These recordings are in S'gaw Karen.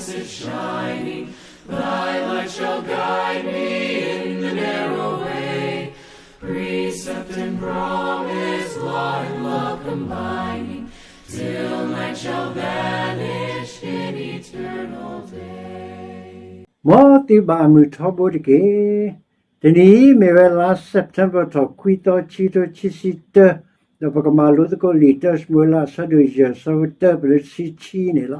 Precept and promise, law and love combining, till night shall vanish in eternal day. မ်သုဘၣ်မုာ်ထီဘိတက့ၢ်. တနံၤအံၤမ့ၢ်ဝဲလါ September ထီၣ်ခွံသီ ခံကထိခံဆံတၢ, ဒီးပကမၤလိသကိးလံာ်တၢၡမူၤအ့လး အဆၢဒိၣ်ယဲၢ် အဆၢဖိတၢ ပလၢတဆံခံန့ၣ်လီၤ.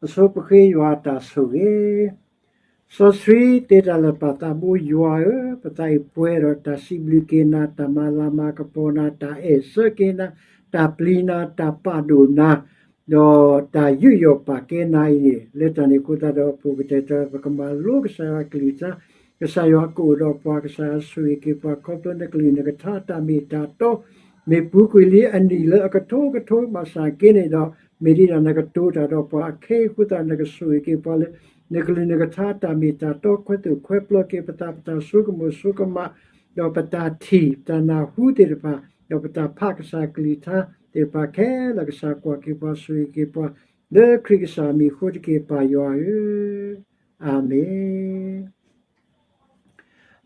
အဆိပဃ့ယွၤအတၢ်ဆိၣ်ဂ့ၤ စီဆှံသ့တၢ်လၢာ်ပာ်သးဘိယွၤဧၢ, ပသးအံၤပှဲၤဒီးတၢ်စံးဘျုးက့ၤနၤ, တၢ်မၤလၤမၤကပီၤနၤ, တၢ်အဲၣ်ဆၢက့ၤနၤ, တၢ်ပျံၤနၤ, တၢ်ပာ်ဒိၣ်နၤ, ဒီးတၢ်ယူးယီၣ်ပာ်ကဲနၤအံၤန့ၣ်, လၢတၢ်န့ၣ်အဃိသတးဒီး ပကတဲတၢ် ပကမၤလိကစၢ်ယွၤအကလုၢ်ကထါ, ကစၢ်ယွၤကအိၣ်ဒီးပှၤ, ကစၢ်ယွၤဆိၣ်ဂ့ၤက့ၤပှၤ ခီဖျိနကလုၢ်နကထါတၢ်မ့ၢ်တၢ်တီ မ့ၢ်ပူၤကွံာ်လံအနံၣ်လၢအကထိကထိဘၣ်ဆၣ်က့န့ၣ်ဒီး, မ့ၢ်ဒ်နၤနကတိၤတၢ်ဒီးပှၤအခဲအံၤအဃိသတး နကဆိၣ်ဂ့ၤက့ၤပှၤလၢ နကလုၢ်နကထါတၢ်မ့ၢ်တၢ်တီ ခွဲသိၣ်ခွဲပျီက့ၤပသး, ပတၢ်ဆိကမိၣ်ဆိကမး, ဒီးပတၢ်ထံၣ်ပတၢ်နၢ်ဟူသ့ၣ်တဖၣ်, ဒီးပတၢ်ဖးကစၢ်ကလုၢ်ကထါသ့ၣ်တဖၣ်ခဲလၢာ် ကစၢ်ကွၢ်က့ၤပှၤဆိၣ်ဂ့ၤက့ၤပှၤ, လၢခရံာ်ကစၢ်အမံၤအဃိတက့ၢ် ပၢ်ယွၤဧၢ, အၤမ့ၣ်.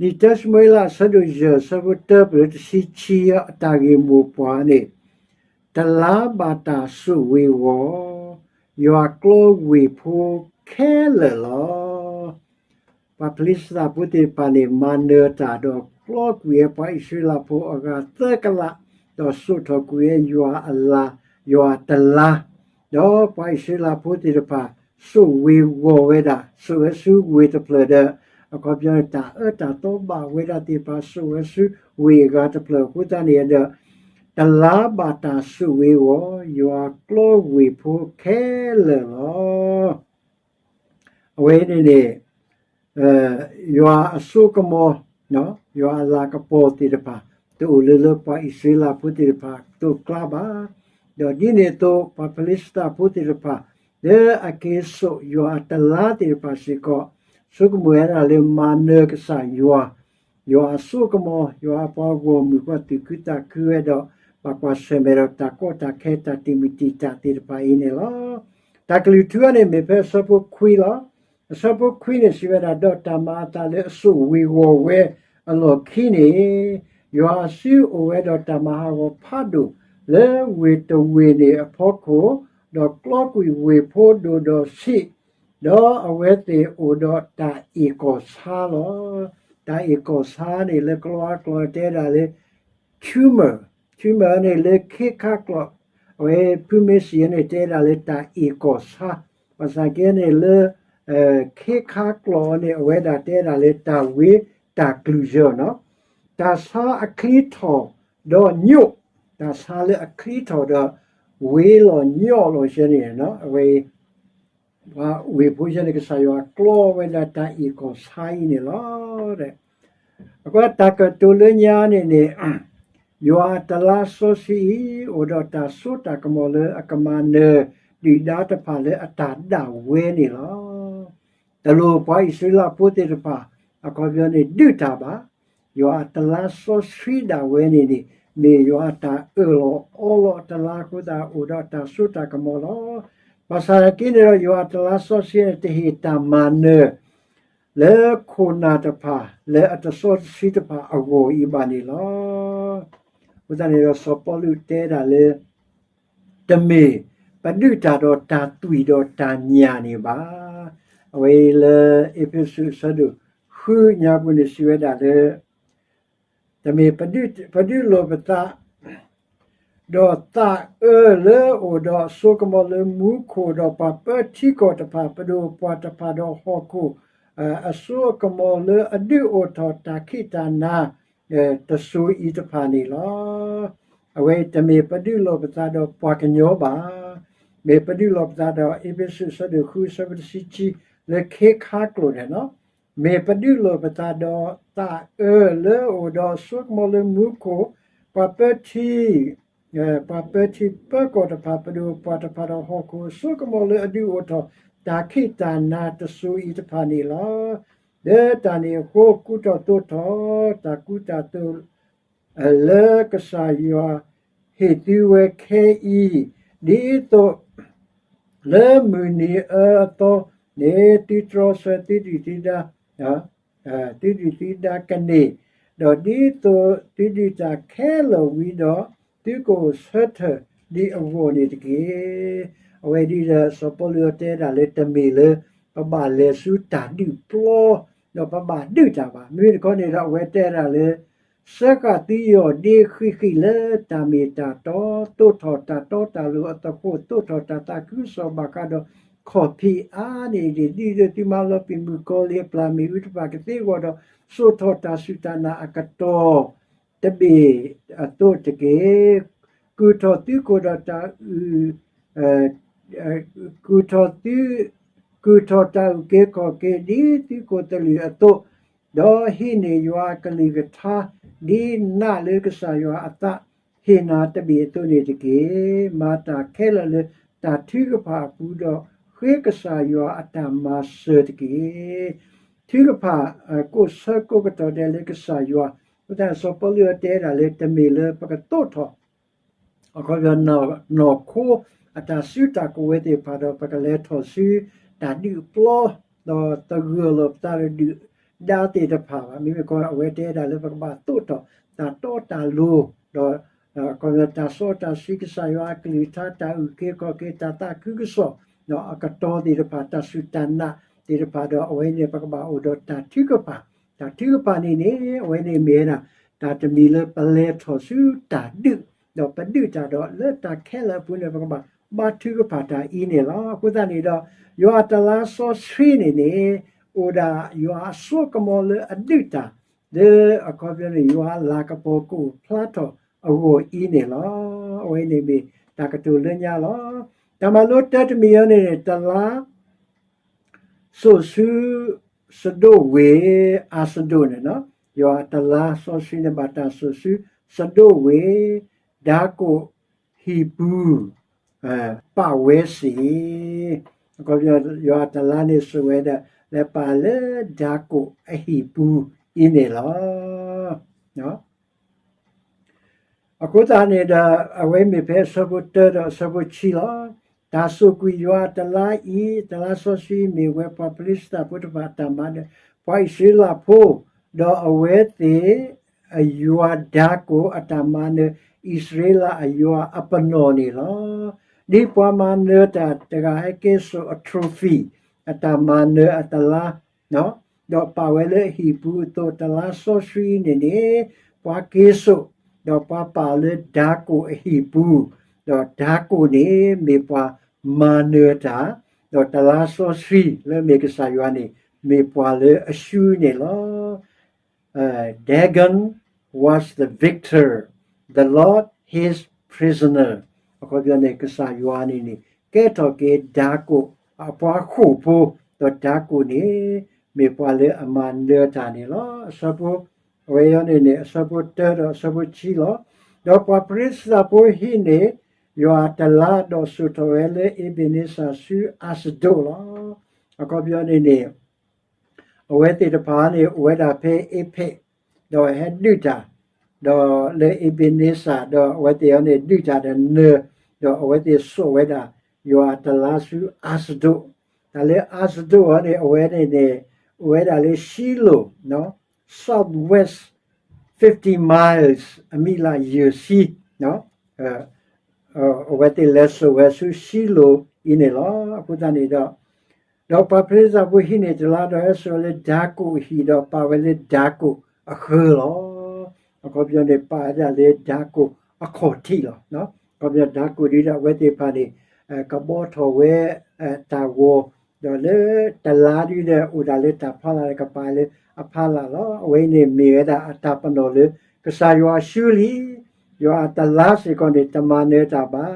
လံာ်တၢၡမူၤအ့လး အဆၢဒိၣ်ယဲၢ် အဆၢဖိတၢ ပလၢတဆံခံ အတၢ်ဂ့ၢ်မိၢ်ပှၢ်န့ၣ်, တလါဘၣ်တၢ်ဆိၣ်ဂ့ၤဂီၢ်, ယွၤကျီဝ့ၢ်ဖိခဲလၢာ်လီၤ. ပှၤဖလံၡသးဖိသ့ၣ်တဖၣ်န့ၣ် မၤနၢၤတၢ်ဒီးကျီကွံာ်ဝဲပှၤအံၣ်စရ့လးဖိအဂၤသၢကလး, ဒီးစိာ်ထီၣ်ကွံာ်ဝဲယွၤအလၤ, ယွၤအတလါ, ဒီးပှၤအံၣ်စရ့လးဖိသ့ၣ်တဖၣ် ဆိၣ်ဂ့ၤဂီၢ်ဝဲဒၣ်, စိာ်ဝဲဆူဝ့ၢ်တဖျၢၣ်ဒီး, အခီပညီန့ၣ် တၢ်အၢတၢ်သီဘၣ်ဝဲဒၣ်သ့ၣ်တဖၣ် စိာ်ဝဲဆူဝ့ၢ်အဂၤတဖျၢၣ်အဃိသတးန့ၣ်ဒီး, တလါဘၣ်တၢ်ဆိၣ်ဂ့ၤဂီၢ်, ယွၤကျီဝ့ၢ်ဖိခဲလၢာ်လီၤ. အဝဲန့ၣ်န့ၣ် ယွၤအစိကမီၤ, ယွၤအလၤကပီၤသ့ၣ်တဖၣ် တအိၣ်လၢလၢပှၤအံၣ်စရ့လးဖိသ့ၣ်တဖၣ် သိးကျါဘၣ်. ဒီးဒ်န့ၣ်အသိး ပှၤဖလံၡသးဖိသ့ၣ်တဖၣ် လၢအက့ၤစိာ်ယွၤအတလါသ့ၣ်တဖၣ်စ့ၢ်ကီး ဆိကမိၣ်ဝဲဒၣ်လၢမၤနၢၤကစၢ်ယွၤ, ယွၤအစိကမီၤ, ယွၤအပှၤဂီၢ်မုၢ် ပှၤသူၣ်ခုသးခုဝဲဒီး ဘၣ်ကွၢ်ဆၢၣ်မဲာ်ဒီးတၢ်ကီတၢ်ခဲ တၢ်တံာ်မုၢ်တံာ်တာ်သ့ၣ်တဖၣ်အံၤန့ၣ်လီၤ. တၢ်ကလုၢ်ထူအံၤန့ၣ် မ့ၢ်ဖဲအဆၢဖိခွံလီၤ. အဆၢဖိခွံန့ၣ် စံးဝဲဒၣ်, ဒီးတၢ်မၤအသးလၢအစိာ်ဝ့ၤဂီၤဝဲအလီၢ်ခံန့ၣ်, ယွၤအစုအိၣ်ဝဲဒီးတၢ်မၤဟးဂီၤဖးဒိၣ် လၢဝ့ၢ်တဝ့ၢ်န့ၣ်အဖီခိၣ်, ဒီးကျီကွံာ်ဝ့ၢ်ဖိဒိၣ်ဒီးဆံး, ဒီးအဝဲသ့ၣ်အိၣ်ဒီးတၢ်အ့ၣ်ကီၢ်ဆါလီၤ. တၢ်အ့ၣ်ကီၢ်ဆါန့ၣ် လၢကလီကလီတဲဒၣ်လၢ tumor, tumor န့ၣ်လၢခ့ခါကျိာ်, အဝဲဖုမ့ၢ်စံးန့ၣ် တဲဒၣ်လၢတၢ်အ့ၣ်ကီၢ်ဆါ, ဘၣ်ဆၣ်ကဲန့ၣ်လၢ ခ့ခါကျိာ်န့ၣ် အဝဲဒၣ်တဲဒၣ်လၢတၢ်ဝ့တၢ်ကျူၢ်ယၢၢ်နီၤ, တၢ်ဆါအချံထီၣ်ဒီးညိၣ်, တၢ်ဆါလၢအချံထီၣ်ဒီး ဝ့လီၤညိၣ်လီၤဆဲန့ၣ် အဝဲ ပှၤဝ့ၢ်ဖိဆဲန့ၣ် ကစၢ်ယွၤကျီဝဲဒၣ်တၢ်အ့ၣ်ကီၢ်ဆါအံၤန့ၣ်လီၤ. အဃိတၢ်ကတိၤလၢညါန့ၣ်န့ၣ်, ယွၤအတလါစီဆှံအံၤ အိၣ်ဒီးတၢ်စိတၢ်ကမီၤလၢအကမၤနၢၤဒုၣ်ဒါတဖၣ်လၢအတၢ်ဒၣ်ဝဲန့ၣ်လီၤ. တလိၣ်ပှၤအံၣ်စရ့လးဖိသ့ၣ်တဖၣ် အခီပညီန့ၣ် ဒုးတၢ်ဘၣ်. ယွၤအတလါစီဆှံဒၣ်ဝဲန့ၣ်န့ၣ် မ့ၢ်ယွၤအတၢ်အၢၣ်လီၤအီလီၤအတလါအဃိသတး အိၣ်ဒီးတၢ်စိတၢ်ကမီၤလီၤ. ဘၣ်ဆၣ်က့န့ၣ်ဒီး ယွၤအတလါစီဆှံန့ၣ် တဟ့ၣ်တၢ်မၤနၢၤ လၢခိၣ်နၢ်တဖၣ် လၢအတစီတဆှံတဖၣ်အဂီၢ်အံၤဘၣ်န့ၣ်လီၤ. အဃိသတးန့ၣ်ဒီး စီၤပီလူးတဲဒၣ်လၢ တမ့ၢ်ပဒုးတၢ်ဒီးတၢ်သွံၣ်ဒီးတၢ်ညၣ်န့ၣ်ဘၣ်. အဝဲအံၤလၢအ့းဖ့းစူးအဆၢဒိၣ်ဃုညါပူၤန့ၣ် စံးဝဲဒၣ်လၢ တမ့ၢ်ပဒုးလိာ်ပသး ဒီးသးအၢလၢအအိၣ်ဒီးအစိကမီၤလၢမူခိၣ် ဒီးပှၤပၢထံကီၢ်တဖၣ် ပဒိၣ်ပှၢ်တဖၣ်ဒီးဟီၣ်ခိၣ် အစိကမီၤလၢအဒုးအိၣ်ထီၣ်တၢ်ခံးတၢ်နၤ တစိၤအံၤတဖၣ်န့ၣ်လီၤ. အဝဲတမ့ၢ်ပဒုးလိာ်ပသးဒီးပှၤကညီဘၣ်. မ့ၢ်ပဒုးလိာ်ပသးဒီး အ့းဖ့းစူးအဆၢဒိၣ်ဃု အဆၢဖိတဆံခံ လၢခ့ခါကျိာ်န့ၣ်လီၤ. မ့ၢ်ပဒုးလိာ်ပသးဒီးသးအၢလၢအအိၣ်ဒီးအစိကမီၤလၢမူခိၣ်, ပှၤပၢထံ ပှၤပၢထံပၢကီၢ်တဖၣ် ပဒိၣ်ပှၢ်တဖၣ်ဒီးဟီၣ်ခိၣ်အစိကမီၤလၢအဒုးအိၣ်ထီၣ် တၢ်ခံးတၢ်နၤတစိၤအံၤတဖၣ်န့ၣ်လီၤ. လၢတၢ်န့ၣ်အဃိ ကူထီၣ်သိးထီၣ် တၢ်ကူတၢ်သိး လၢကစၢ်ယွၤဟ့ၣ်သုဝဲခဲအံၤ, ဒ်သိးလၢမုၢ်နံၤအၢအသီ န့ၣ် သုတြီဆၢသုဒုၣ်သုဒါ သုဒုၣ်သုဒါကန့ၢ်, ဒီးဒ်သိးသုဒုၣ်တၢ်ခဲလၢာ်ဝံၤဒီး သုကအိၣ်ဆၢထၢၣ်ဒံးအဂီၢ်န့ၣ်တက့ၢ်. အဝဲဒ်ဒီး စီၤပီလူးတဲဒၣ်လၢတမ့ၢ်လၢ ပဘၣ်လဲၤဆူတၢ်ဒုးပျီ ဒီးပဘၣ်ဒုးတၢ်ဘၣ်. မ့မ့ၢ်တခီန့ၣ်ဒီး အဝဲတဲဒၣ်လၢ စၢဃာ်သုယီၢ်ဒ့ဃံးဃံးလၢတၢ်မ့ၢ်တၢ်တီ, သိးထီၣ်တၢ်တီတၢ်လိၤအသဃိး, သိးထီၣ်တၢ်သးခုကစီၣ်ဘၣ်ဃးဒီး ခီၣ်ဖံးအါန့ၣ်တက့ၢ်. ဒ်သိးသုမၤလီၤပံာ်မုၢ်ကီၤလံၤအပျၢ်မ့ၢ်အုတဖၣ်ကသ့အဂီၢ်ဒီး စိာ်ထီၣ်တၢ်စူၢ်တၢ်နာ်အကတီၢ်တဘ့ၣ်အသိးတက့ၢ်. ကုၢ်ထီၣ်သုးခိၣ်ဒီးတၢ်အုၣ် ကုၢ်ထီၣ်သု ကုၢ်ထီၣ်တၢ်အုၣ်က့ၤခီၣ်က့ၤဒ်သုးခိၣ်သလုးအသိး, ဒီးဟံးန့ၢ်ယွၤအကလုၢ်ကထါ ဒ်နးလၢကစၢ်ယွၤအသးဟ့ၣ်နၤတဘ့ၣ်အသိးန့ၣ်တက့ၢ်. မၤတၢ်ခဲလၢာ်လၢတၢ်ထုကဖၣ်အပူၤဒီး ဃ့ကစၢ်ယွၤအတၢ်မၤစၢၤတက့ၢ်. ထုကဖၣ် ကိးဆၢကိးကတီၢ်ဒဲးလၢကစၢ်ယွၤ, အဃိသတးစီၤပီလူးတဲဒၣ်လၢတမ့ၢ်လၢပကသိးထီၣ် အခီပညီ နီၢ်ခိအတၢ်စုတၢ်ကဝဲၤသ့ၣ်တဖၣ်ဒီး ပကလဲၤထီၣ်ဆူတၢ်ဒုးပျီ ဒီးသဂၢၢ်လီၤပသးဒီးဒုၣ်ဒါသ့ၣ်တဖၣ်ဘၣ်. မ့မ့ၢ်ခီ အဝဲတဲဒၣ်လၢပကဘၣ်သိးထီၣ်တၢ်တီတၢ်လိၤ ဒီး အခီပညီ တၢ်စီတၢ်ဆှံ ကစၢ်ယွၤအကလုၢ်ကထါ တၢ်အုၣ်က့ၤခီၣ်က့ၤ တၢ်သးခုကစီၣ် ဒီးအကတီၢ်သ့ၣ်တဖၣ် တၢ်စူၢ်တၢ်နာ်သ့ၣ်တဖၣ်ဒီး အဝဲန့ၣ် ပကဘၣ်အိၣ်ဒီးတၢ်ထုကဖၣ်. တၢ်ထုကဖၣ်န့ၣ်န့ၣ် အဝဲန့ၣ်မ့ၢ်ဝဲဒၣ် တၢ်တမံၤလၢပလဲၤထီၣ်ဆူတၢ်ဒုး ဒီးပဒုးတၢ်ဒီး လၢတၢ်ခဲလၢာ်အပူၤန့ၣ် ပကဘၣ်ဘါထုကဖၣ်တၢ်အံၤန့ၣ်လီၤ. အဃိသတးန့ၣ်ဒီး ယွၤအတလါစီဆှံန့ၣ်န့ၣ် အိၣ်ဒၣ်ယွၤအစိကမီၤလၢအဒုးတၢ် လၢအခီပညီန့ၣ် ယွၤအလၤကပီၤကအိၣ်ဖျါထီၣ်အဂီၢ်အံၤန့ၣ်လီၤ. အဝဲန့ၣ်မ့ၢ်တၢ်ကတိၤလၢညါလီၤ. တၢ်မၤလိတၢတမံၤအံၤန့ၣ်န့ၣ် တလါ စိာ်ဆူစဒိးဝ့ၢ် အၤစဒိးန့ၣ်လီၤ. ယွၤအတလါစီဆှံန့ၣ် ဘၣ်တၢ်စိာ်ဆူစဒိးဝ့ၢ် ဒၤကိာ်ဟံၣ်ပူၤ ပာ်ဝဲစ့ၢ် အခီပညီ ယွၤအတလါန့ၣ်စိာ်ဝဲဒၣ် လဲၤပာ်လၢဒၤကိာ်အဟံၣ်ပူၤအံၤန့ၣ်လီၤ. အဃိသတးန့ၣ်ဒီး အဝဲမ့ၢ်ဖဲအဆၢဖိတၢဒီးအဆၢဖိခံလီၤ. တၢ်စိာ်ကွံာ်ယွၤအတလါအံၤ တလါစီဆှံမ့ၢ်ဝဲပှၤဖလံးစတံဖိတဖၣ်အတၢ်မၤနၢၤ ပှၤအံၣ်စရ့လးဖိ, ဒီးအဝဲသ့ၣ်အယွၤဒၤကိာ်အတၢ်မၤနၢၤ အံၣ်စရ့လးအယွၤအပနီၣ်န့ၣ်လီၤ. ဒ်ပှၤမၤနၢၤတၢ်တဂၤဟဲက့ၤစိာ်အ trophy အတၢ်မၤနၢၤအတလါ ဒီးပာ်ဝဲလၢအဟံၣ်ပူၤအသိး တလါစီဆှံန့ၣ်န့ၣ် ပှၤက့ၤစိာ် ဒီးပှၤပာ်လၢဒၤကိာ်အဟံၣ်ပူၤ, ဒီးဒၤကိာ်န့ၣ်မ့ၢ်ပှၤမၤနၢၤတၢ်, ဒီးတလါစီဆှံလၢမ့ၢ်ကစၢ်ယွၤန့ၣ် မ့ၢ်ပှၤလၢအဆူန့ၣ်လီၤ. Dagon was the victor, the Lord his prisoner. အခီပညီန့ၣ် ကစၢ်ယွၤန့ၣ်န့ၣ် ကဲထီၣ်က့ၤဒၤကိာ်အပှၤဃိာ်ဖိ, ဒီးဒၤကိာ်န့ၣ် မ့ၢ်ပှၤလၢအမၤနၢၤတၢ်န့ၣ်လီၤ. အဆၢဖိ အဝဲအံၤန့ၣ်န့ၣ် အဆၢဖိတၢဒီးအဆၢဖိခံလီၤ. ဒီးပှၤဖလံးစတံဖိဟံးန့ၢ် ယွၤအတလါဒီးစိာ်ထီၣ်ဝဲလၢအ့ဘ့းနံစၤဆူအၤစဒိးလီၤ. အခီပညီန့ၣ်န့ၣ် အဝဲသ့ၣ်တဖၣ်န့ၣ် အိၣ်ဝဲဒၣ်ဖဲအ့းဖ့း ဒီးဟဲဒုးတၢ်, ဒီးလၢအ့ဘ့းနံစၤ ဒီးအဝဲသ့ၣ်အံၤန့ၣ် ဒုးတၢ်ဒီးနၢၤ, ဒီးအဝဲသ့ၣ်စိာ်ဝဲဒၣ် ယွၤအတလါဆူအၤစဒိး, တၢ်လၢအၤစဒိးအံၤန့ၣ် အဝဲန့ၣ်န့ၣ် အိၣ်ဝဲဒၣ်လၢၡံလိၤ south west fifty miles အမံးလးယဲၢ်ဆံ အဝဲသ့ၣ်လဲၤစိာ်ဝဲဆူၡံလိၤအံၤန့ၣ်လီၤ. အဃိသတးန့ၣ်ဒီး ဒီးပှၤဖလံးစတံဖိဟံးန့ၢ်တလါဒီးဟဲစိာ်ဝဲလၢဒၤကိာ်အဟံၣ်ဒီးပာ်ဝဲလၢဒၤကိာ်အဃၢၤလီၤ. အခီပညီန့ၣ် ပာ်ဝဲဒၣ်လၢဒၤကိာ်အခီၣ်ထံးလီၤ. အခီပညီဒၤကိာ်ဒ်ဒီးအဝဲသ့ၣ်တဖၣ်န့ၣ် ကဘီထီၣ်ဝဲတၢ်ဂီၤ, ဒီးလၢတလါဒ်ဒီးအိၣ်ဒၣ်လၢတၢ်ဖီလာ်ဒီးကပာ်လၢအဖီလာ်လီၤ. အဝဲအံၤန့ၣ်မ့ၢ်ဝဲဒၣ်အတၢ်ပနီၣ်လၢ ကစၢ်ယွၤဆူလံ, ယွၤအတလါစ့ၢ်ကီးန့ၣ် တမၤနၢၤတၢ်ဘၣ်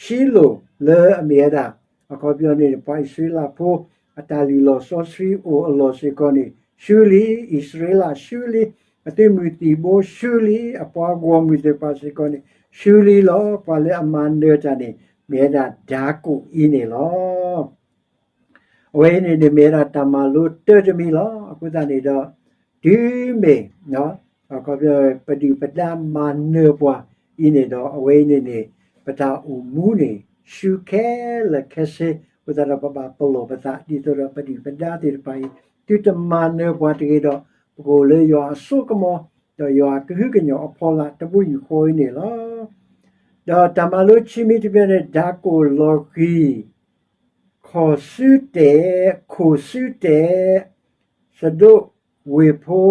ၡံလိၤလၢအမ့ၢ်ဝဲဒၣ် အခီပညီန့ၣ် ပှၤအံၣ်စရ့လးဖိ အတၢ်လုၢ်လီၢ်စီဆှံအိၣ်အလီၢ်စ့ၢ်ကီးန့ၣ် ဆူလံ, အံၣ်စရ့လးဆူလံ, အသုးမုၢ်သံၣ်ဘိဆူလံ, အပှၤဂီၢ်မုၢ်သ့ၣ်တဖၣ်စ့ၢ်ကီးန့ၣ် ဆူလံလီၤ. ပှၤလၢအမၤနၢၤတၢ်န့ၣ် မ့ၢ်ဝဲဒၣ်ဒၤကိာ်အံၤန့ၣ်လီၤ. အဝဲအံၤန့ၣ်န့ၣ် မ့ၢ်ဝဲဒၣ်တၢ်မၤလိတၢတမံၤလီၤ. အဃိသတးန့ၣ်ဒီး တုၤမ့ၢ် ပဒုၣ်ပဒါမၤနၢၤပှၤအံၤန့ၣ်ဒီး အဝဲအံၤန့ၣ်န့ၣ် ပတၢ်အိၣ်မူန့ၣ် ဆူခဲလၢာ်ခဲဆ့ အဃိသတးဒီးပဘၣ်ပလီၢ်ပသး ဒ်သိးဒီးပဒုၣ်ပဒါသ့ၣ်တဖၣ်အံၤ သုတမၤနၢၤပှၤတဂ့ၤဒီး ပကအိၣ်လၢယွၤအစိကမီၤ ဒီးယွၤကဟုကညီၢ်အဖီလာ်တဘိယူၢ်ဃီအံၤန့ၣ်လီၤ. ဒီးတၢ်မၤလိခံမံၤတမံၤန့ၣ် ဒၤကိာ်လီၤဃံၤ ခီၣ်စုတဲာ် ခိၣ်စုတဲာ် စဒိးဝ့ၢ်ဖိ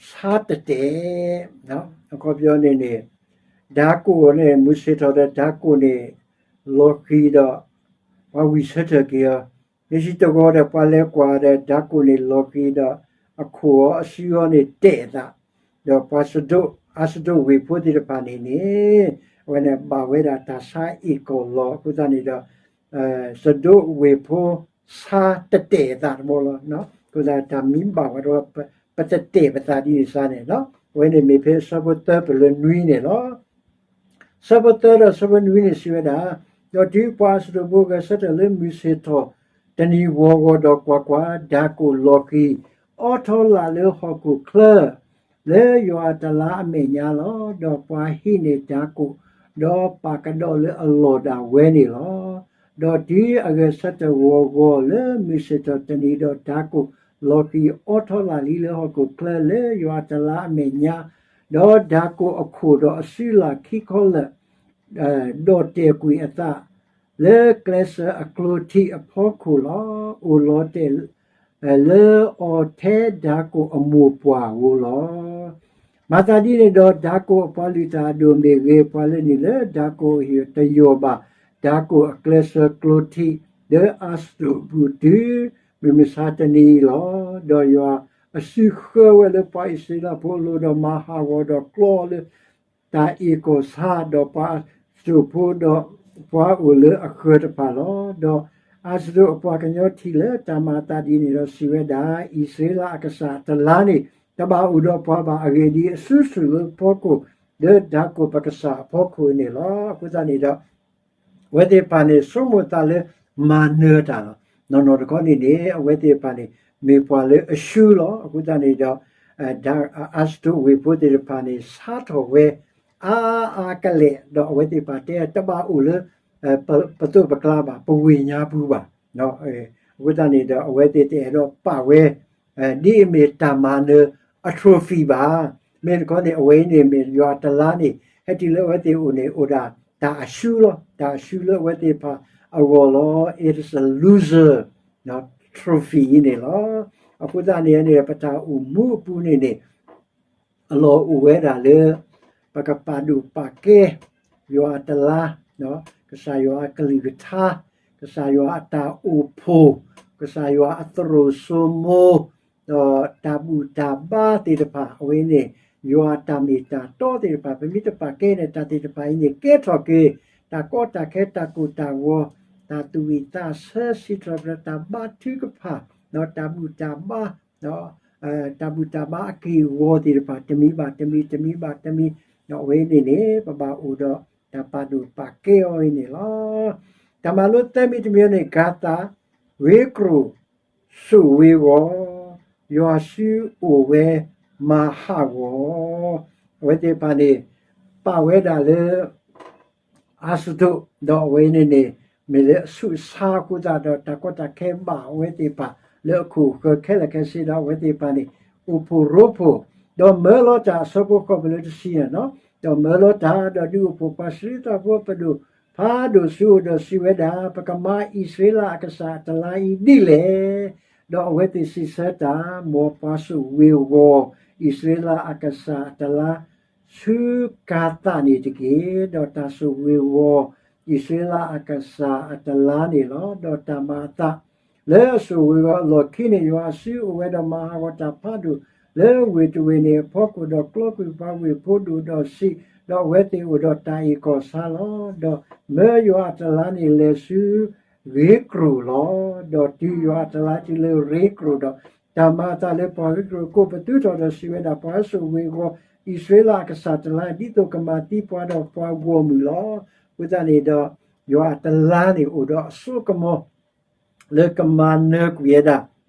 ဆါတတဲာ်, အခီပညီန့ၣ်န့ၣ် ဒၤကိာ်န့ၣ် မုၢ်ဆ့ၣ်ထီၣ်ဒီးဒၤကိာ်န့ၣ် လီၤဃံၤဒီး ပှၤဝံၣ်ဆၢထၢၣ်က့ၤအီၤ, မ့ၢ်စံးတဂီၤဒီး ပှၤလဲၤကွၢ်ဒီး ဒၤကိာ်န့ၣ်လီၤဃံၤဒီး အခိၣ်အီၤအစုအီၤန့ၣ်တဲာ်အသး, ဒီးပှၤစဒိး အါစဒိးဝ့ၢ်ဖိသ့ၣ်တဖၣ်န့ၣ်န့ၣ် အဝဲန့ၣ်ဘၣ်ဝဲဒၣ်တၢ်ဆါအ့ၣ်ကီၢ်လီၤ. အဃိသတးန့ၣ်ဒီး စဒိးဝ့ၢ်ဖိဆါတတဲာ်အသးတဘိလီၤ. အဃိသတးတၢ်မ့ၢ်ဘၣ်ဝဲဒီး ပတတဲာ်ပသးဒ်န့ၣ်စ့ၢ်န့ၣ်လီၤ. အဝဲန့ၣ်မ့ၢ်ဖဲအဆၢဖိသၢပလၢနွံန့ၣ်လီၤ. ဆၢဖိသၢဒီးဆၢဖိနွံန့ၣ်စံးဝဲဒၣ်, ဒီးတုၤပှၤအါစဒိးဖိဂဲၤဆၢထၢၣ်လၢမုၢ်ဆ့ၣ်ထီၣ်တနံၤဂီၤဂီၤဒီးကွၢ်ကွၢ်, ဒၤကိာ်လီၤဃံၤ အိးထီၣ်လၢ်လၢဟီၣ်ခိၣ်ချၢ လၢယွၤအတလါအမဲာ်ညါလီၤ. ဒီးပှၤဟံးန့ၢ်ဒၤကိာ်, ဒီးပာ်ကဒီးလၢအလီၢ်ဒၣ်ဝဲန့ၣ်လီၤ. ဒီးတုၤအဂဲၤဆၢထၢၣ်ဂီၤဂီၤလၢမုၢ်ဆ့ၣ်ထီၣ်တနံၤဒီး ဒၤကိာ်လီၤဃံၤအိးထီၣ်လၢ်လံလၢဟီၣ်ခိၣ်ချၢလၢယွၤအတလါအမဲာ်ညါ, ဒီးဒၤကိာ်အခိၣ်ဒီးအစုလၢ်ခံခီလၢာ် ဒီးတဲာ်ကွံာ်အသး လၢကျဲစၢၤအကျိထံးအဖီခိၣ်လီၤ. အိၣ်လီၤတဲာ် လၢအီၤထဲဒၤကိာ်အမိၢ်ပှၢ်ဧိၤလီၤ. မၤသးဒ်န့ၣ်ဒီး ဒၤကိာ်အပှၤလုၢ်တၢ်အဒိၣ်မ့ၢ်ဂ့ၤ, ပှၤလၢနုာ်လၢဒၤကိာ်အဟံၣ်တယီၢ်ဘၣ် ဒၤကိာ်အကျဲစၢၤကျိထံး လၢအါစဒိးပူၤတုၤ မုၢ်မဆါတနံၤအံၤလီၤ. ဒီးယွၤအစုဃၢဝဲလၢပှၤအံၣ်စရ့လးဖိအလိၤ ဒီးမၤဟးဂီၤဒီးကျီအီၤလၢ တၢ်အ့ၣ်ကီၢ်ဆါ, ဒီးပှၤအါစဒိးဖိဒီးပှၤအိၣ်လၢအဃၢၤတဖၣ်လီၤ. ဒီးအါစဒိးအပှၤကညီထံၣ်လၢတၢ်မၤအသးဒ်န့ၣ်ဒီးစံးဝဲဒၣ်, အံၣ်စရ့လးအကစၢ်အတလါန့ၣ် တဘၣ်အိၣ်ဒီးပှၤဘၣ်. အဂ့ၢ်ဒ်အံၤ, အစုဆူၣ်လၢဖီခိၣ် လၢဒၤကိာ်ပကစၢ်အဖီခိၣ်န့ၣ်လီၤ. အဃိသတးန့ၣ်ဒီး အဝဲသ့ၣ်တဖၣ်န့ၣ် ဆိကမိၣ်သးလၢမၤနၢၤတၢ်လီၤ. နီၢ်နီၢ်တခီန့ၣ်န့ၣ် အဝဲသ့ၣ်တဖၣ်န့ၣ် မ့ၢ်ပှၤလၢအဆူလီၤ. အဃိသတးန့ၣ်ဒီး အါစဒိးဝ့ၢ်ဖိသ့ၣ်တဖၣ်န့ၣ် ဆါထီၣ်ဝဲ အါအါကလဲာ် ဒီးအဝဲသ့ၣ်တဖၣ်တဲ တဘၣ်အိၣ်လၢ ပသိးပကျါဘၣ်, ပဝ့ၢ်ညါပူၤဘၣ်. အဃိသတးန့ၣ်ဒီး အဝဲသ့ၣ်တအဲၣ်ဒိးပာ်ဝဲ ဒ်အမ့ၢ်တၢ်မၤနၢၤအ trophy ဘၣ်. မ့ၢ်တခီန့ၣ် အဝဲအံၤန့ၣ်မ့ၢ်ယွၤတလါန့ၣ် ဟဲတုၤလၢအဝဲသ့ၣ်အအိၣ်န့ၣ် အိၣ်ဒၣ်တၢ်အဆူလီၤ. တၢ်အဆူလၢအဝဲသ့ၣ်တဖၣ်အဂီၢ်လီၤ. It is a loser trophy အံၤန့ၣ်လီၤ. အဃိသတးန့ၣ်န့ၣ် ပတၢ်အိၣ်မူအပူၤန့ၣ်န့ၣ် အလီၢ်အိၣ်ဝဲဒၣ်လၢ ပကပာ်ဒိၣ်ပာ်ကဲ ယွၤအတလါ, ကစၢ်ယွၤအကလုၢ်ကထါ, ကစၢ်ယွၤအတၢ်အိၣ်ဖှိၣ်, ကစၢ်ယွၤအသရိာ်စိမိၤ, ဒီးတၢ်ဘူၣ်တၢ်ဘါသ့ၣ်တဖၣ် အဝဲန့ၣ် ယွၤအတၢ်မ့ၢ်တၢ်တီသ့ၣ်တဖၣ် ပမ့ၢ်တပာ်ကဲန့ၣ် တၢ်သ့ၣ်တဖၣ်အံၤန့ၣ် ကဲထီၣ်က့ၤ တၢ်ကီတၢ်ခဲ တၢ်ကိၢ်တၢ်ဂီၤ, တၢ်သူၣ်ဝံၣ်သးဆၢ စံးထီၣ်ပတြၢၤတၢ်ဘါထုကဖၣ်, ဒီးတၢ်ဘူၣ်တၢ်ဘါ တၢ်ဘူၣ်တၢ်ဘါအက့ၢ်အဂီၤသ့ၣ်တဖၣ် တမံၤဘၣ်တမံၤ တမံၤဘၣ်တမံၤ, ဒီးအဝဲန့ၣ်န့ၣ် ပဘၣ်အိၣ်ဒီးတၢ်ပာ်ဒိၣ်ပာ်ကဲအီၤအံၤန့ၣ်လီၤ. တၢ်မၤလိသၢမံၤတမံၤန့ၣ် ကၤသး ဂ့ၤကြိၣ် စိာ်ဝ့ၤဝီၤ, ယွၤစုအိၣ်ဝဲမၤဟးဂီၤ, အဝဲသ့ၣ်တဖၣ်န့ၣ် ပာ်ဝဲဒၣ်လၢ အါစဒိး, ဒီးအဝဲန့ၣ်န့ၣ် မ့ၢ်လၢအဆူးအဆါအဃိသတးဒီး တၢ်ကီတၢ်ခဲဘၣ်အဝဲသ့ၣ်တဖၣ် လၢအခိၣ်အဃၢၤခဲလၢာ်ခဲဆ့ဒီး အဝဲသ့ၣ်တဖၣ်န့ၣ် အိၣ်ဖှိၣ်ရိဖှိၣ်, ဒီးမၢလီၤတၢ် အဆၢဖိဃိးပလၢတဆံန့ၣ်လီၤ. ဒီးမၢလီၤတၢ် ဒီးဒုးအိၣ်ဖှိၣ်ပှၤစရ့လးဖိပဒိၣ်ဖးဒိၣ်ဆူအအိၣ်ဒီးစံးဝဲဒၣ်, ပကမၤအံၣ်စရ့လးအကစၢ်အတလါအံၤဒ်လဲၣ်. ဒီးအဝဲသ့ၣ်စံးဆၢတၢ်, မ်ပှၤစိာ်ဝ့ၤဝီၤ အံၣ်စရ့လးအကစၢ်အတလါ ဆူကၤသးန့ၣ်တက့ၢ်. ဒီးတၢ်စိာ်ဝ့ၤဝီၤ အံၣ်စရ့လးအကစၢ်အတလါန့ၣ်လီၤ. ဒီးတၢ်မၤအသး လၢအစိာ်ဝ့ၤဝီၤအလီၢ်ခံန့ၣ် ယွၤအစုအိၣ်ဝဲဒီးမၤဟးဂီၤတၢ်ဖးဒိၣ် လၢဝ့ၢ်တဝ့ၢ်န့ၣ်အဖီခိၣ်, ဒီးကျီကွံာ်ပှၤဝ့ၢ်ဖိဒိၣ်ဒီးဆံး, ဒီးအဝဲသ့ၣ်အိၣ်ဒီးတၢ်အ့ၣ်ကီၢ်ဆါလီၤ. ဒီးမၢယွၤအတလါန့ၣ်လဲၤဆူ ဂ့ၤကြိၣ်လီၤ. ဒီးတုၤယွၤအတလါတုၤလၢဂ့ၤကြိၣ်ဒီး, တၢ်မၤအသးလၢပှၤဂ့ၤကြိၣ်ကိးပသူထီၣ်ဒီးစံးဝဲဒၣ်, ပှၤစိာ်ဝ့ၤဝီၤ အံၣ်စရ့လးအကစၢ်တလါ ဒ်သိးကမၤသံပှၤဒီးပှၤဂီၢ်မုၢ်လီၤ. အဃိသတးန့ၣ်ဒီး ယွၤအတလါန့ၣ်အိၣ်ဒီးအစိကမီၤ လၢကမၤနၢၤကွံာ်ဝဲဒၣ်,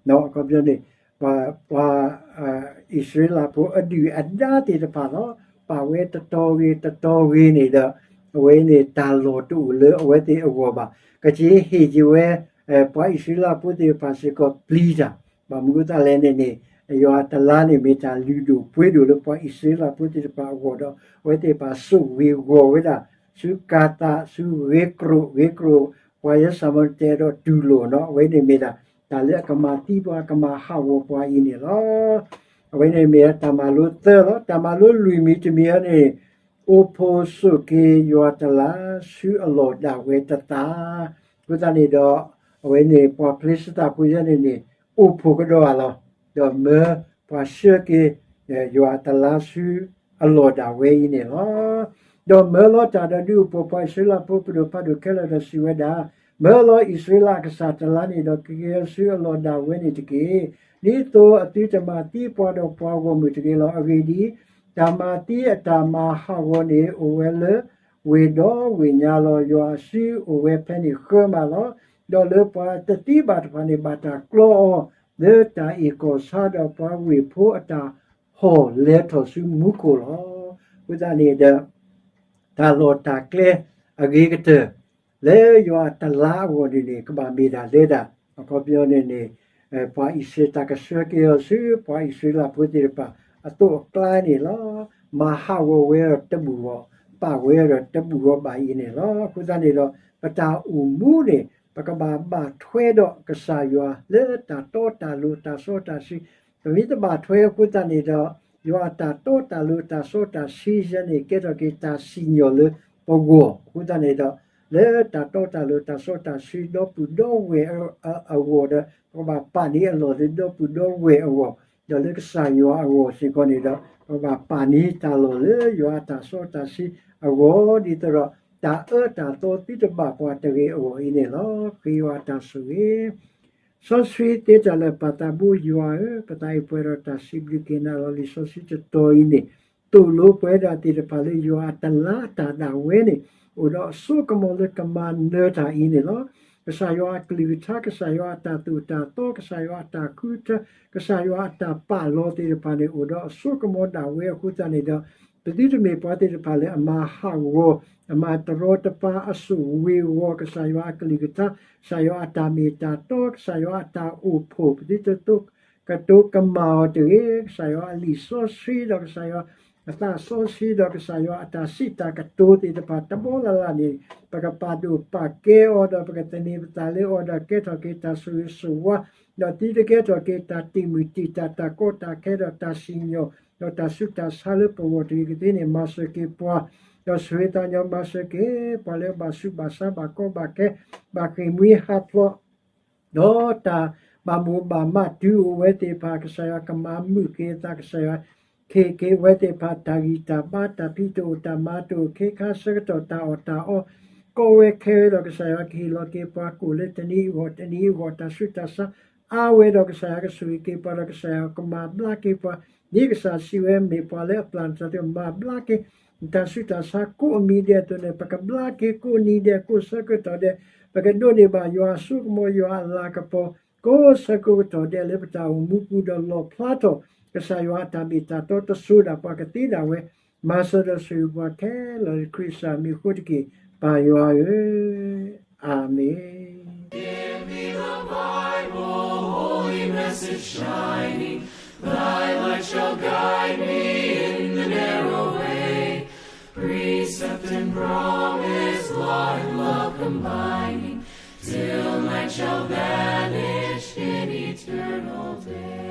အခီပညီန့ၣ် ပှၤ ပှၤ အံၣ်စရ့လးဖိအဒုၣ်အဒါသ့ၣ်တဖၣ်လီၤ. ပာ်ဝဲတတီၤဂ့ၤတတီၤဂ့ၤန့ၣ်ဒီး အဝဲန့ၣ်တၢ်လီၢ်တအိၣ်လၢအဝဲသ့ၣ်အဂီၢ်ဘၣ်. ကက့ၤဟ့ၣ်က့ၤဝဲ ပှၤအံၣ်စရ့လးဖိသ့ၣ်တဖၣ်စ့ၢ်ကီးပျံၤတၢ်, ဘၣ်မနုၤအဃိသတးလဲၣ်န့ၣ်န့ၣ် ယွၤအတလါန့ၣ်မ့ၢ်တၢ်လုၢ်ဒိၣ်ပှ့ၤဒိၣ်လၢပှၤအံၣ်စရ့လးဖိသ့ၣ်တဖၣ်အဂီၢ်ဒီး အဝဲသ့ၣ်တဖၣ်စိာ်ဂ့ၤဂီၤဝဲဒၣ် ဆူကၤသး ဆူဂ့ၤကြိး ဂ့ၤကြိး ပှၤယဲၢ်စးမူတတဲဒီးတူၢ်လိာ်နီၤ အဝဲန့ၣ်မ့ၢ်ဒၣ် တၢ်လၢအကမၤသံပှၤ ကမၤဟးဂီၤပှၤအံၤန့ၣ်လီၤ. အဝဲန့ၣ်မ့ၢ်တၢ်မၤလိသၢလီၤ. တၢ်မၤလိလွံၢ်မံၤတမံၤအံၤန့ၣ် အိၣ်ဖှိၣ်ဆိၣ်က့ၤယွၤတလါဆူအလီၢ်ဒၣ်ဝဲတသး, အဃိသတးန့ၣ်ဒီး အဝဲန့ၣ်ပှၤဖလ့ၡသးဖိယဲန့ၣ်န့ၣ် အိၣ်ဖှိၣ်ကဒီးဧါလီၤ. ဒီးမၢပှၤဆှၢက့ၤ ယွၤတလါဆူအလီၢ်ဒၣ်ဝဲအံၤန့ၣ်လီၤ. ဒီးမၢလီၤတၢ်ဒီးဒုးအိၣ်ဖှိၣ်ပှၤအံၣ်စရ့လးဖိပဒိၣ်ဖးဒိၣ်ခဲလၢာ်ဒီးစံးဝဲဒၣ်, မၢလီၤအံၣ်စရ့လးအကစၢ်တလါန့ၣ်ဒီးကက့ၤဆူအလီၢ်ဒၣ်ဝဲန့ၣ်တက့ၢ်. ဒ်သိးအသုတမၤသံပှၤဒီးပှၤဂီၢ်မုၢ်တဂ့ၤလီၤ. အဂ့ၢ်ဒ်အံၤ, တၢ်မၤသံအတၢ်မၤဟးဂီၤန့ၣ် အိၣ်ဝဲလၢဝ့ၢ်ဒီဝ့ၢ်ညါလီၤ. ယွၤအစုအိၣ်ဝဲဖဲန့ၣ်ဃၢမးလီၤ. ဒီးလၢပှၤတသံဘၣ်တဖၣ်န့ၣ် ဘၣ်တၢ်ကျီအီၤ လၢတၢ်အ့ၣ်ကီၢ်ဆါဒီးပှၤဝ့ၢ်ဖိအတၢ်ဟီၣ်လဲၤထီၣ်ဆူမူခိၣ်လီၤ. အဃိသတးန့ၣ်ဒီး တၢ်လီၢ်တၢ်ကျဲအဂ့ၤကတၢၢ် လၢယွၤအတလါအဂီၢ်န့ၣ်န့ၣ် ကဘၣ်မ့ၢ်ဒၣ်လဲဒၣ် အခီပညီန့ၣ်န့ၣ် ပှၤအံၣ်စရ့လး တၢ်ကဆှၢက့ၤအီၤဆူ ပှၤအံၣ်စရ့လးဖိသ့ၣ်တဖၣ် အသိးအကျါန့ၣ်လီၤ. မၤဟးဂီၤဝဲဒီးတဘူၣ်ဂီၢ် ပာ်ဝဲဒီးတဘူၣ်ဂီၢ်ဘၣ်အံၤန့ၣ်လီၤ. အဃိသတးန့ၣ်ဒီး ပတၢ်အိၣ်မူန့ၣ် ပကဘၣ်ဘၣ်ထွဲဒီးကစၢ်ယွၤလၢတၢ်တီတၢ်လိၤတၢ်စီတၢ်ဆှံ ပမ့ၢ်တဘၣ်ထွဲအဃိသတးန့ၣ်ဒီး ယွၤအတၢ်တီတၢ်လိၤတၢ်စီတၢ်ဆှံယဲန့ၣ် ကဲထီၣ်က့ၤတၢ်စံၣ်ညီၣ်လၢပဂီၢ်အဃိသတးန့ၣ်ဒီး လၢတၢ်တီတၢ်လိၤတၢ်စီတၢ်ဆှံဒီပုၢ်ဒီဝဲၢ်အဂီၢ်ဒီး ပကဘၣ်ပာ်န့ၢ်အလီၢ်လၢဒီပုၢ်ဒီဝဲၢ်အဂီၢ် ဒီးလၢကစၢ်ယွၤအဂီၢ်စ့ၢ်ကီးန့ၣ်ဒီး ပကဘၣ်ပာ်န့ၢ်တၢ်လီၢ်လၢယွၤအတၢ်စီတၢ်ဆှံအဂီၢ် ဒ်သိးဒီး တၢ်အၢတၢ်သီသုတဘၣ်ပှၤတဂ့ၤအဂီၢ်အံၤန့ၣ်လီၤ. ဃ့ယွၤအတၢ်ဆိၣ်ဂ့ၤ စီဆှံသ့တၢ်လၢာ်ပၢ်သးဘိယွၤဧၢ, ပသးအံၤပှဲၤဒီးတၢ်စံးဘျုးက့ၤနၤလီၤ. လံာ်စီဆှံတတီၤအံၤန့ၣ် သိၣ်လိပှၤဒၣ်သ့ၣ်တဖၣ်လၢယွၤအတလါတၢ်ဒၣ်ဝဲန့ၣ် အိၣ်ဒီးအစိကမီၤလၢကမၤနၢၤတၢ်အံၤန့ၣ်လီၤ. ကစၢ်ယွၤအကလုၢ်ကထါ, ကစၢ်ယွၤအတၢ်သိၣ်တၢ်သီ, ကစၢ်ယွၤအတၢ်ဃုထၢ, ကစၢ်ယွၤအတၢ်ပာ်လီၤသ့ၣ်တဖၣ်န့ၣ် အိၣ်ဒီးအစိကမီၤဒၣ်ဝဲအဃိသတးန့ၣ်ဒီး ပသုတမ့ၢ်ပှၤသ့ၣ်တဖၣ်လၢအမၤဟးဂီၤ, အမၤတရီတပါအစိၣ်ဝ့ၤဝီၤ ကစၢ်ယွၤအကလုၢ်ကထါ, ကစၢ်ယွၤအတၢ်မ့ၢ်တၢ်တီ, ကစၢ်ယွၤအတၢ်အိၣ်ဖှိၣ် ပသုတသိးကတိၤကမၣ်အီၤတဂ့ၤ. ကစၢ်ယွၤအလံာ်စီဆှံဒီး ကစၢ်ယွၤအသးစီဆှံဒီး ကစၢ်ယွၤအတၢ်စံးတၢ်ကတိၤသ့ၣ်တဖၣ်တဘီလၢ်လၢ်န့ၣ် ပကပာ်ဒိၣ်ပာ်ကဲအီၤဒီး ပကသန့ၤပသးလၢအီၤဒီး ကဲထီၣ်က့ၤတၢ်ဆိၣ်ဂ့ၤဆိၣ်ဝါ ဒီးသုတကဲထီၣ်က့ၤတၢ်တံာ်မုၢ်တံာ်တာ် တၢ်ကီတၢ်ခဲဒီးတၢ်စံၣ်ညီၣ် ဒီးတၢ်ဆူးတၢ်ဆါလၢပဂီၢ်တဂ့ၤကသ့န့ၣ် မၤစၢၤက့ၤပှၤ, ဒီးဆိၣ်ဂ့ၤသးညီမၤစၢၤက့ၤ ပှၤလၢအဘၣ်ဆူးဘၣ်ဆါ ဘၣ်ကီဘၣ်ခဲ ဘၣ်ဃ့ၢ်မှံဟးဖျိး ဒီးတၢ်ဘၣ်မိၣ်ဘၣ်မးတုၤအိၣ်ဝဲသ့ၣ်တဖၣ် ကစၢ်ယွၤကမၤမုာ်က့ၤအသး ကစၢ်ယွၤ ခ့ၣ်က့ၤဝဲသ့ၣ်တဖၣ် တၢ်ဂံၢ်တၢ်ဘါ တၢ်ဖံးတအိၣ် တၢ်မၤတအိၣ် ခ့ခါဆၢကတီၢ် တၢ်အီၣ်တၢ်အီ ကီဝဲခဲဝဲဒီး ကစၢ်ယွၤကဟ့ၣ်လီၤက့ၤပှၤ ကအိၣ်လၢတနံၤအဂီၢ် တနံၤအဂီၢ် တၢ်ဆူးတၢ်ဆါ အါဝဲဒီး ကစၢ်ယွၤကဆိၣ်ဂ့ၤက့ၤပှၤဒီး ကစၢ်ယွၤကမၤဘျါက့ၤပှၤ ဒ်ကစၢ်စံးဝဲ မ့ၢ်ပှၤလၢအပျၢ်နတၢ်သ့ၣ် မၤဘျါက့ၤ တၢ်ဆူးတၢ်ဆါကိးအမံၤဒဲးအသိးန့ၣ် ပကဘျါက့ၤကိးနံၤဒဲး ကိးဆၢကတီၢ်ဒဲး ပကဒိးန့ၢ်ဘၣ်ယွၤအစိကမီၤ ယွၤအလၤကပီၤ ကိးဆၢကတီၢ်ဒဲးလၢပတၢ်အိၣ်မူပူၤဒီး လီၣ်ဖျါထီၣ် ကစၢ်ယွၤအတၢ်မ့ၢ်တၢ်တီတစိၤဒၣ်ပှၤကသ့ဒၣ်ဝဲ မၤစၢၤဒီးဆိၣ်ဂ့ၤပှၤခဲလၢာ်လၢခရံာ်ကစၢ်မံၤအဃိတက့ၢ် ပၢ်ယွၤဧၢ, အၤမ့ၣ်. Give me the Bible, holy message shining, thy light shall guide me in the narrow way. Precept and promise, law and love combining, till night shall vanish in eternal day.